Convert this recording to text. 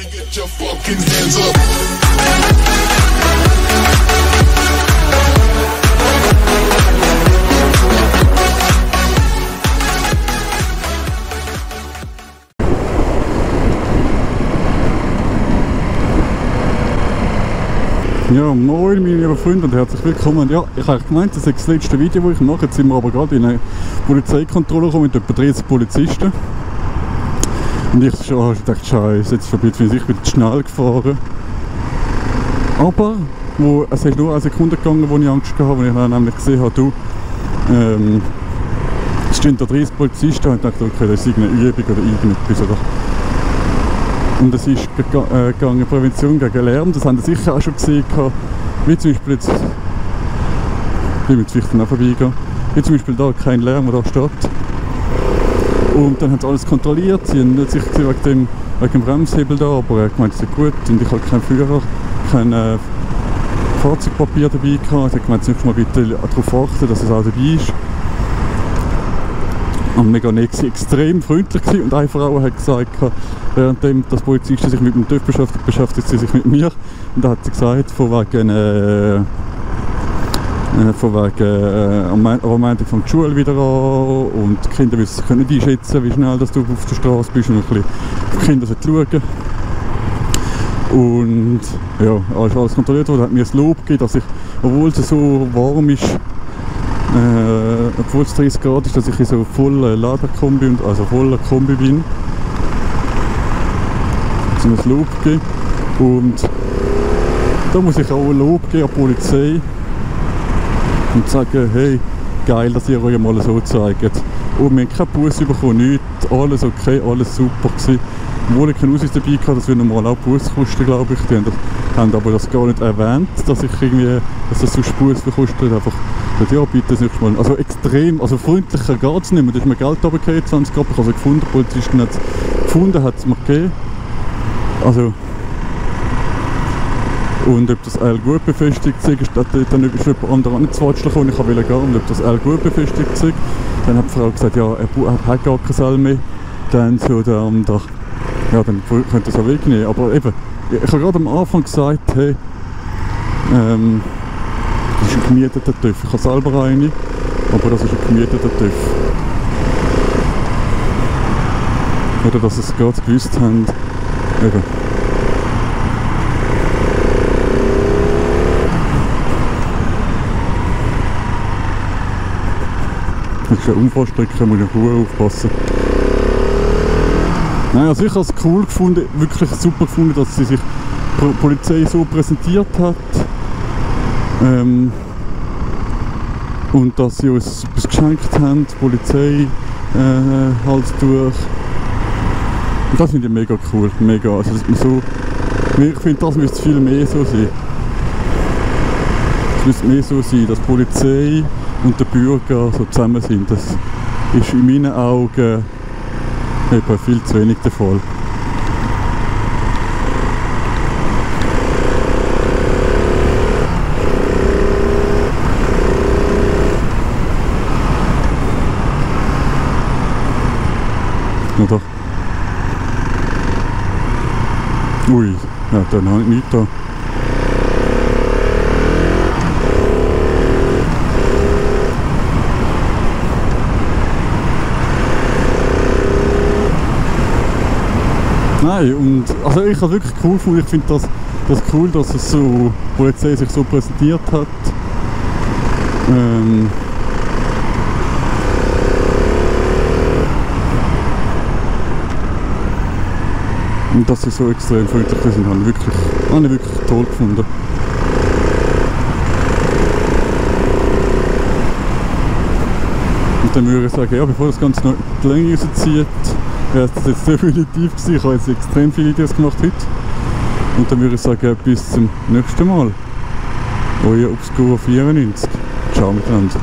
Get your fucking hands up. Ja, moin meine lieben Freunde und herzlich willkommen. Ja, ich habe gemeint, das ist das letzte Video, das ich mache. Jetzt sind wir aber gerade in eine Polizeikontrolle gekommen mit etwa 30 Polizisten. Und ich dachte, scheiße, jetzt bin ich zu schnell gefahren. Aber es ist nur eine Sekunde gegangen, wo ich Angst hatte, wo ich dann nämlich gesehen habe, es stehen da 30 Polizisten und ich dachte, okay, das ist irgendeine Übung oder irgendetwas. Oder? Und es ist gegangen Prävention gegen Lärm, das haben Sie sicher auch schon gesehen, wie zum Beispiel jetzt, ich will jetzt vielleicht noch vorbeigehen, wie zum Beispiel da kein Lärm, der da steht. Und dann haben sie alles kontrolliert, sie haben nicht sicher gesehen wegen dem Bremshebel da, aber er hat gemeint, es ist gut und ich habe keinen Führer, kein Fahrzeugpapier dabei gehabt. Er hat gemeint, nächstes Mal bitte darauf achten, dass es auch dabei ist. Und mega nett, extrem freundlich gewesen. Und eine Frau hat gesagt, währenddem das Polizisten sich mit dem TÜV beschäftigt sie sich mit mir. Und da hat sie gesagt, von wegen am Montag fängt die Schule wieder an und die Kinder können nicht einschätzen, wie schnell dass du auf der Straße bist und ein bisschen auf die Kinder schauen. Und ja, alles kontrolliert wurde, hat mir das Lob gegeben, dass ich, obwohl es so warm ist, obwohl es 30 Grad ist, dass ich in so voller Laderkombi und also voller Kombi bin. So ein Lob gegeben. Und da muss ich auch ein Lob geben an die Polizei und sagen, hey, geil, dass ihr euch mal so zeigt. Und wir haben keinen Bus bekommen, nichts, alles okay, alles super gewesen. Obwohl ich keinen Ausweis dabei hatte, das würde normal auch Bus kosten, glaube ich. Die haben aber das gar nicht erwähnt, dass das sonst Bus kostet. Einfach, ja, bitte das nächste Mal. Also extrem, also freundlicher geht es nicht mehr. Da ist mir Geld runtergefallen, 20 Grad. Ich habe es gefunden, die Polizisten hat es gefunden, hat es mir gegeben. Also, und ob das L gut befestigt ist, dann ist jemand anderer nicht zu Watscheln gekommen, ich wollte gehen, und ob das L gut befestigt ist. Dann hat die Frau gesagt, ja, er hat gar kein L mehr. Dann so der andere, ja, dann könnte er es auch wegnehmen. Aber eben, ich habe gerade am Anfang gesagt, hey, das ist ein gemieteter TÜV. Ich habe selber eine, aber das ist ein gemieteter TÜV. Oder dass sie es gerade gewusst haben. Eben. Das ist eine Unfallstrecke, muss ich auf Ruhe aufpassen. Nein, also ich habe es cool gefunden, wirklich super gefunden, dass sie sich die Polizei so präsentiert hat. Und dass sie uns etwas geschenkt haben, die Polizei halt durch. Und das finde ich mega cool, mega. Also, ich finde, das müsste viel mehr so sein. Es müsste mehr so sein, dass die Polizei und der Bürger so zusammen sind. Das ist in meinen Augen eben viel zu wenig der Fall. Oder? Ui, ja, dann habe ich nichts da. Nein, und also ich habe wirklich cool gefunden. Ich finde das cool, dass es so, die Polizei sich so präsentiert hat. Und dass sie so extrem freundlich sind, habe ich wirklich toll gefunden. Und dann würde ich sagen, ja, bevor das Ganze noch die Länge rauszieht, wäre es jetzt definitiv gewesen. Ich habe jetzt extrem viele Videos gemacht heute. Und dann würde ich sagen, bis zum nächsten Mal. Euer Obscuro 94. Ciao miteinander.